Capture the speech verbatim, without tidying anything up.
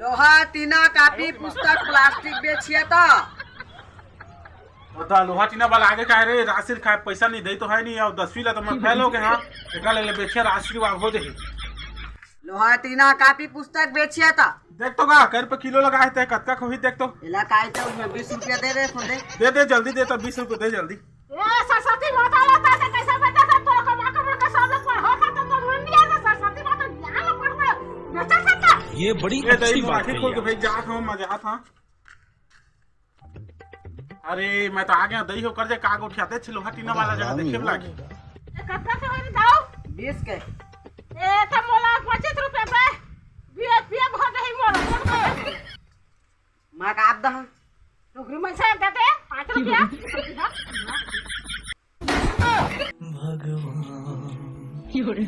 लोहा, टीना, कापी, पुस्तक, प्लास्टिक बेचिया त। बता, लोहा टीना वाला आगे काहे रे? राशि खाए पैसा नहीं दे तो है नहीं, और दसवीं ला तो मैं फेल हो गया। हाँ, एका ले ले बेचिया, राशि हो जाही। लोहा, टीना, कापी, पुस्तक बेचिया त। देख तो का, कै रुपये किलो लगा है ते, कतका खोही देख तो। एला काय तो मैं बीस रुपया दे दे, दे। दे दे जल्दी, दे तो बीस रुपये दे जल्दी। ए, सरस्वती माता ला पैसा कैसे बचा सब? तोरा कमा कमा के सब लोग पढ़ा था, तो तुम इंडिया में सरस्वती माता ज्ञान ला पढ़ रहे हो। बेचा सकता? ये बड़ी ए, दही अच्छी बात आँखें कही खोल के आप। भाई, जा था, मजा था। अरे, मैं तो आ गया, दही हो कर जे, का गोठियाते छे लोहा टीना वाला जगह देखे लागी। ए, कतका से होई दाऊ? बीस के। ए, त मोला पच्चीस रुपया दे। बीस, बीस हो जाही मोला। माँ का आप दहा। डोकरी मन से दे दे, पाँच रुपया। भगवान, ये तुम्हारे